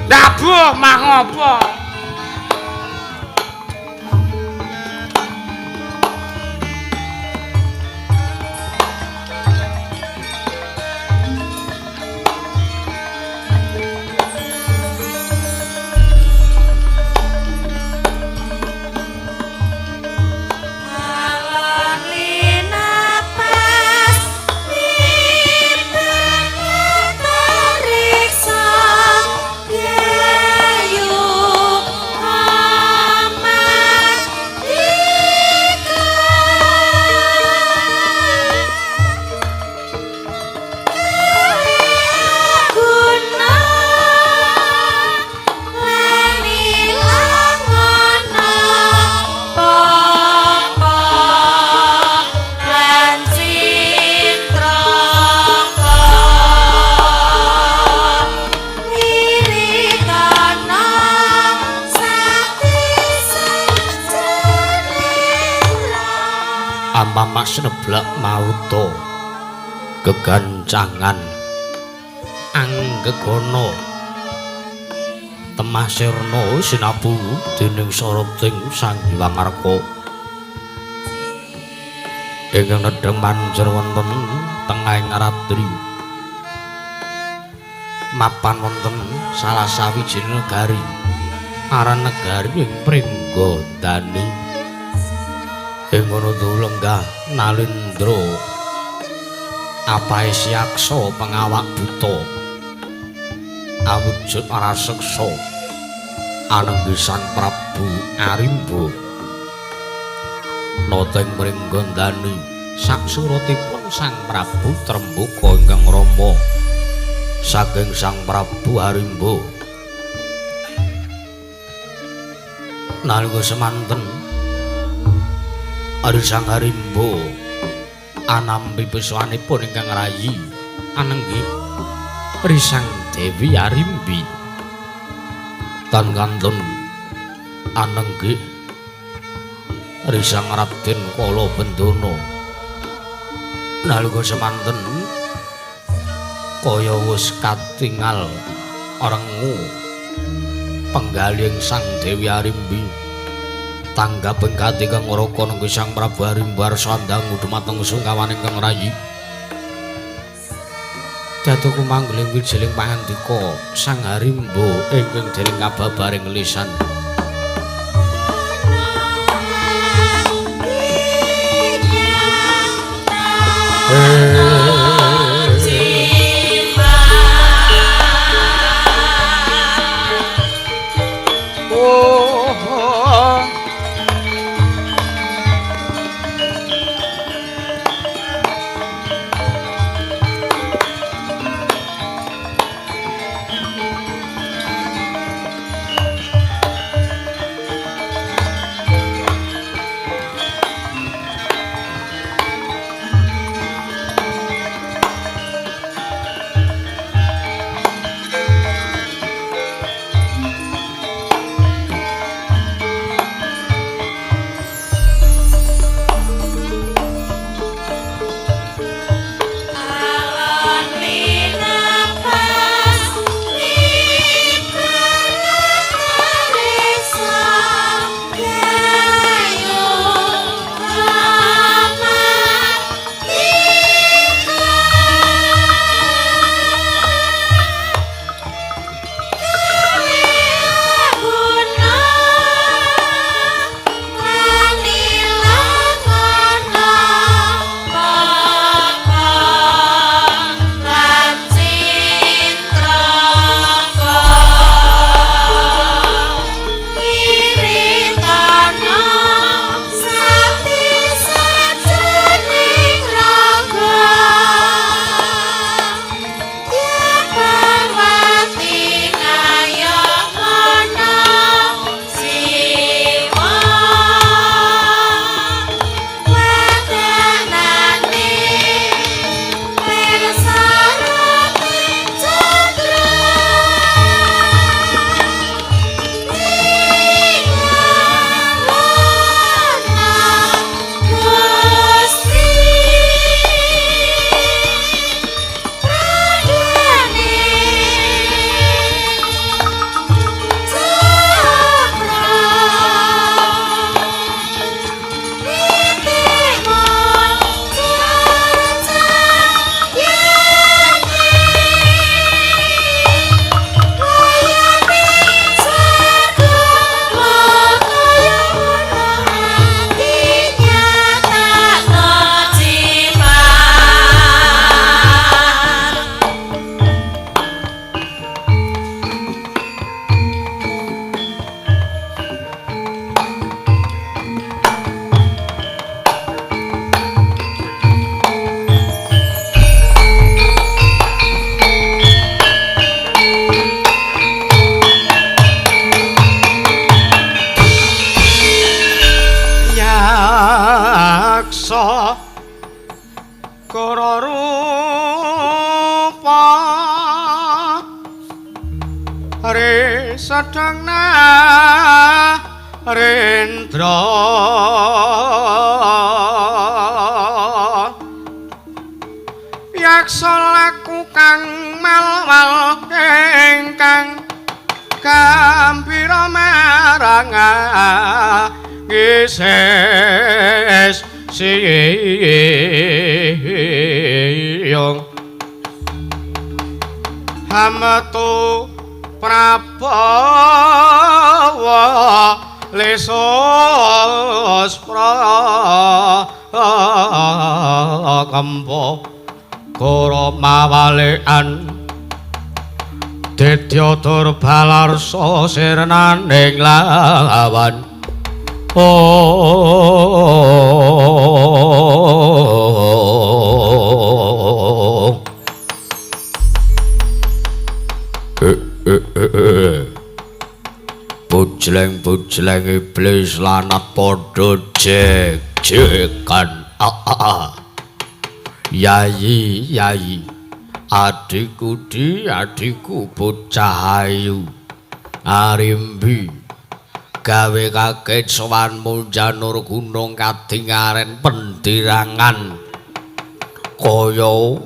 Nabuh mah ngopo? Amamak seneblak mauta gegancangan anggegana temah sirna sinapu dening sarating Sang Hyang Arka ingkang nedheng manjer wonten tengahing ratri mapan wonten salah sawijining negari aran negari ing Pringgondani. Ing ngono lenggah Nalindra apae siaksa pengawak buta awujud raseksa anenggi Sang Prabu Arimba noteng mringgondani saksuratipun Sang Prabu Trembaka ingkang rama saking Sang Prabu Arimba. Nalika semanten Ari Sang Arimba anampi peswanipun ingkang rayi anenggi Risang Dewi Arimbi tan kantun anenggi Risang Raden Kala Bendana. Nalika semanten kaya wis katingal rengu penggalih Sang Dewi Arimbi tanggap ing katingang ngraka nenggi Sang Prabu Arimba arsa ndangu dumateng sungkawan ingkang rayi. Datu kumanggeling wijiling pangandika Sang Arimba ingkang dereng kababaring lisan. Sedang Narendra yaksa laku kang malwal ingkang gambira marang ngises siyung hametu prabawa Lesos prakempa goro mawalekan dedya durbalarsa sirnaning lawan. Oh. Bujleng-bujleng iblis lanat padha jek-jekan. Yayi, yayi, adhiku di adhiku bocah ayu Arimbi gawe kaget sowanmu janur gunung kadingaren pendirangan kaya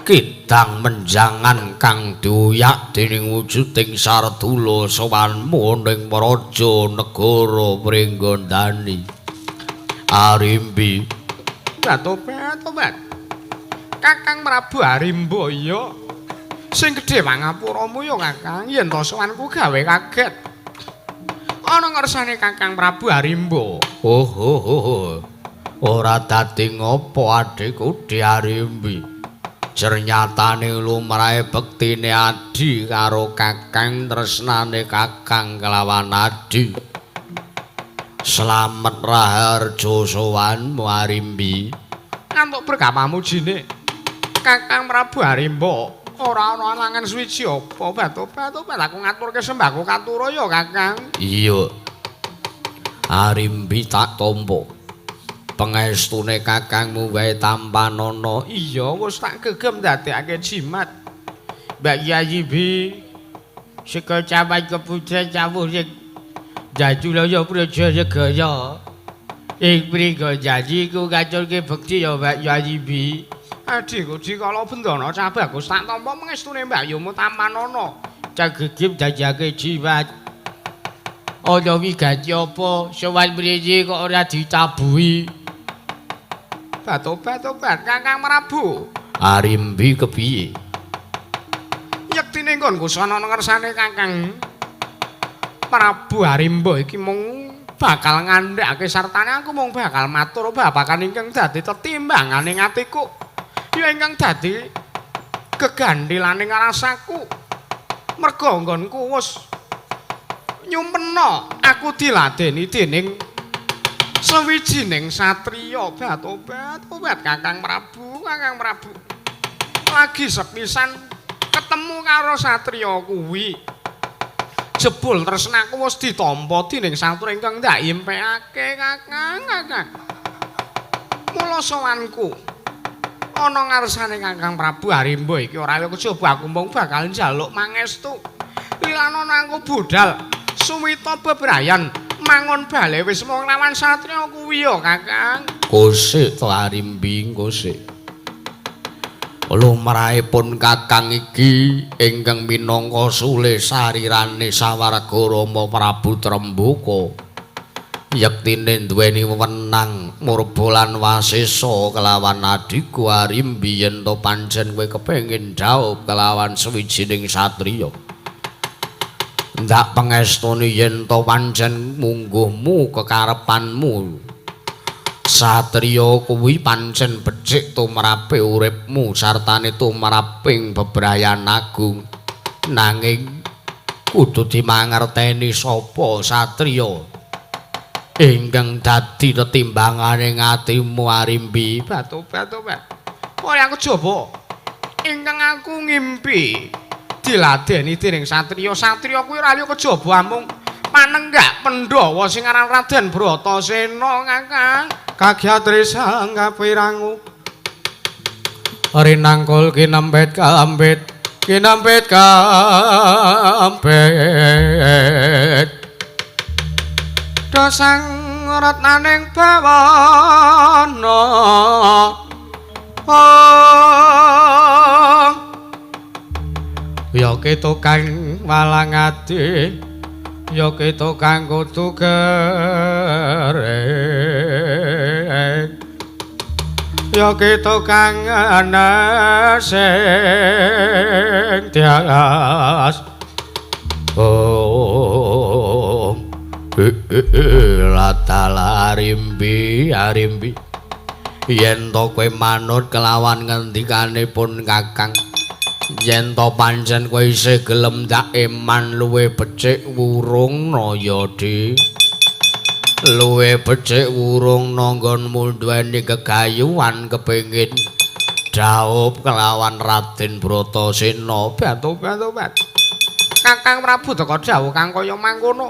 kidang menjangan kang diuyak dening wujuding sardula sowanmu ning praja negara Pringgondani. Arimbi. Tobat. Kakang Prabu Arimba iya. Sing gedhe pangapuramu ya Kakang, yen to sowanku gawe kaget. Ana ngersane Kakang Prabu Arimba. Oh, oh, oh. Ora dadi ngopo adhiku Di Arimbi. Jernyatane lumrahe bektine adi karo Kakang, tresnane Kakang kelawan adi. Slamet raharjo sowanmu Arimbi. Ngantuk berkah pamujine Kakang Prabu Arimba. Ora ana alangan suwiji apa batobat aku ngaturke sembahku katura ya Kakang. Iya. Arimbi tak tampa. Pengestune kakangmu wae tampanana. Iya wis tak gegem dadekake jimat. Mbak Yayi Bi saka cawan keputren cawuh sing Jajulaya Praja Segara. Ing Pringgondani ku ngaturke bekti ya Mbak Yayi Bi. Adhiku dikala bendana cah bagus tak tampa mengestune Mbak Yumu tampanana. Cah gegem dadekake jimat. Ana wigati apa sowan mrene kok ora ditabuhi? Batobat Kakang Prabu. Arimbi kepiye? Yektine nggonku sono ngersane Kakang Prabu Arimba iki mung bakal ngandhakake sartane aku mung bakal matur babagan ingkang dadi tetimbangane atiku. Ya ingkang dadi gegandhilane rasaku. Merga nggonku wis nyumpena aku diladeni dening sawijining satriya. Batobat Kakang Prabu, Kakang Prabu. Lagi sepisan ketemu karo satriya kuwi. Jebul tresnaku wis ditampa dening satriya ingkang ndak impekake Kakang, Kakang. Mula sowanku ana ngarsane Kakang Prabu Arimba iki ora kejaba aku mung bakal njaluk mangestu. Lilanana aku budal suwita bebrayan mangun bale wis mung lawan satriya kuwi ya Kakang. Kosik to Arimbi, kosik. Lumrahipun Kakang iki ingkang minangka sule sarirane sawarga Rama Prabu Trembaka. Yektine duweni wewenang murba lan wasesa kelawan adhiku Arimbi yen to pancen kowe kepengin dhaup kelawan sawijining satriya. Ndak pengestune yen to pancen mungguhmu kekarepanmu. Satriya kuwi pancen becik tumrape uripmu sartane tumraping bebrayan agung. Nanging kudu dimangerteni sapa satriya ingkang dadi tetimbangane atimu Arimbi. Batobat. Ora aku jaba ingkang aku ngimpi diladeni dening satriya. Satriya kuwi ora liya kejaba amung panenggak Pandhawa sing aran Raden Bratasena Kakang. Kagyatri sang kapirangu rinangkul kinempit kambit kinempit kambit dosang ratnaning bawana. Ya ketukang walang ati, ya ketukang kudu gereng, ya ketukang ana sing tias. Oh, Latala Arimbi, Arimbi. Yen to kowe manut kelawan ngendikanipun Kakang, yen to pancen kowe isih gelem ndak eman luwe becik wurungna ya, Dik. Luwe becik wurungna nggonmu duweni gegayuhan kepengin dhaup kelawan Raden Bratasena. Batu-batu. Kakang Prabu teka dhawuh kang kaya mangkono.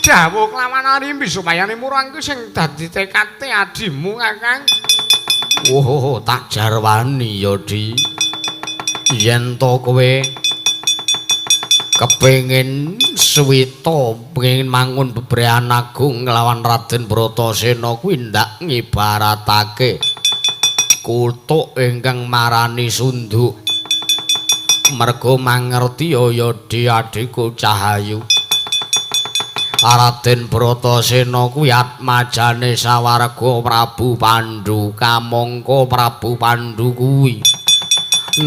Dhawuh kelawan Arimbi supaya murang kuwi sing dadi tekate adimu, Kakang. Oh, tak jarwani ya, Di. Yen to kowe kepengin suwita, pengin mangun bebrayan agung nglawan Raden Bratasena kuwi ndak ngibaratake kutuk ingkang marani sunduk. Merga mangerti ya, Di, adhiku Cahayu. Raden Bratasena kuwi atmajane sawarga Prabu Pandhu, kamangka Prabu Pandhu kuwi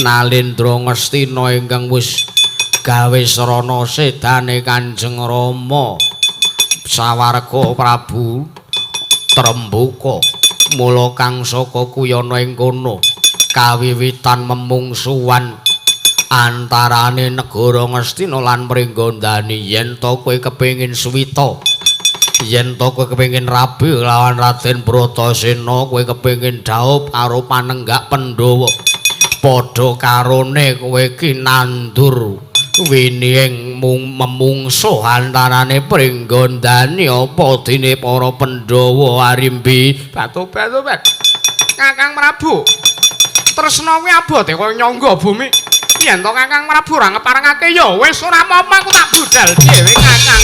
Nalendra Ngastina ingkang wis gawe srana sedane Kanjeng Rama sawarga Prabu Trembuka. Mula kang saka kuwi ana ing kono kawiwitan memungsuhan antarane negara Ngastina lan Pringgondani. Yen to kowe kepengin suwita, yen to kowe kepengin rabi lawan Raden Bratasena, kowe kepengin dhaup karo panenggak Pandhawa, padha karone kowe iki nandur winiying memungsuh antarane Pringgondani apa dene para Pandhawa. Arimbi, batu-batu. Kakang Prabu, tresna kuwi abote kaya nyangga bumi. Yen to Kakang Prabu ora ngeparengake ya wis ora apa-apa, aku tak budal dhewe, Kakang.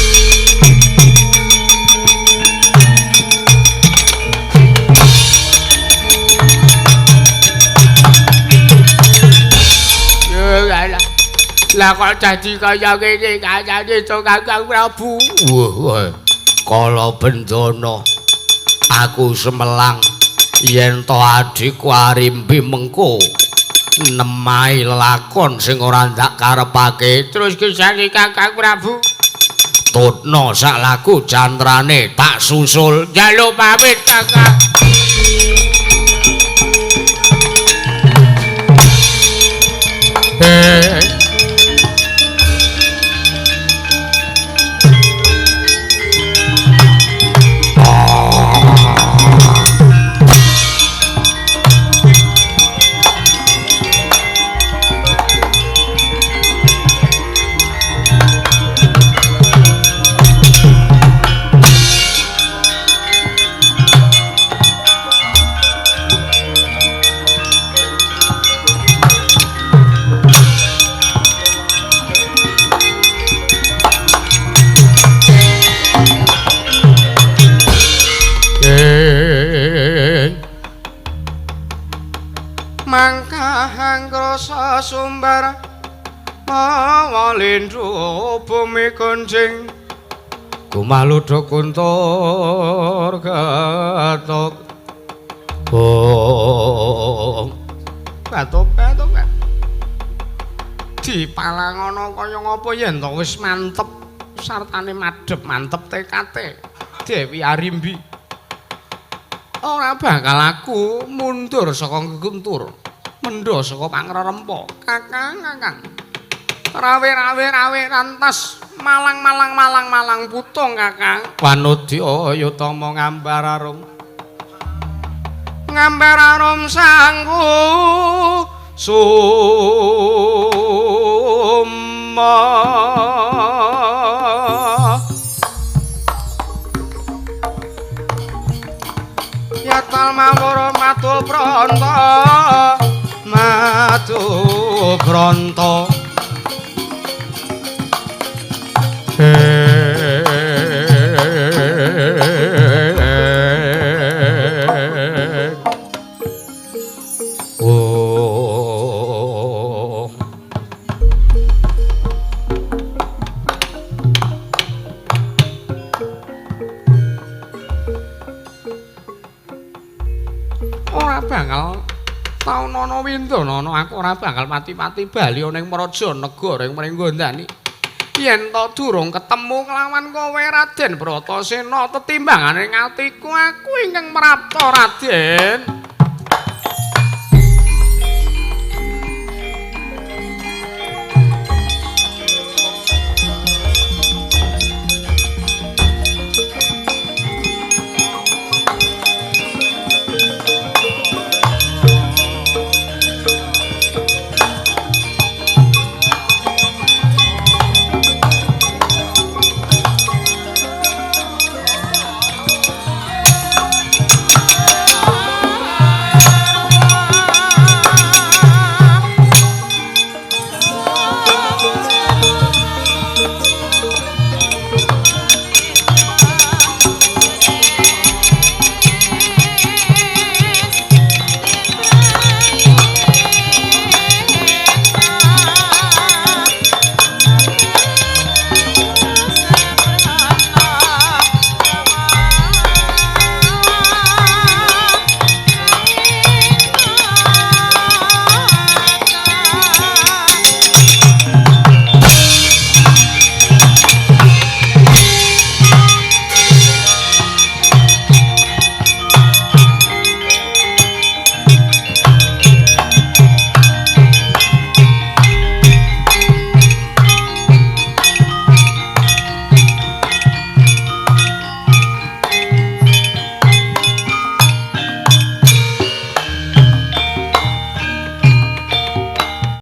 Lah kok dadi kaya ngene kayane to Kakang Prabu? Wah, kala bendana aku semelang yen to adhiku Arimbi mengko nemahi lelakon sing ora ndak karepake. Terus kisane Kakang Prabu, tutna sak laku jantrane tak susul. Njaluk pamit, Kakang. Mangkahang krasa sumbar mawa lindhu bumi gonjing gumaludha kuntur ketok. Oh, batu-batu dipalangono kaya ngapa yen to wis mantep sartane madhep mantep tekate Dewi Arimbi. Ora bakal aku mundur saka geguntur, mendho saka pangrerempa. Kakang, Kakang. Rawe-rawe rawe rantas, malang-malang malang-malang putung, Kakang. Wanudya yutama ngambar arum. Ngambar arum sangku suma. Yatal mawara matu pronto, matu pronto. Oh. Ora bakal taunana windana aku ora bakal pati-pati bali ana ing praja negara ing Pringgondani. Yen to durung ketemu kelawan kowe Raden Bratasena, tetimbangane atiku aku ingkang mrapta Raden.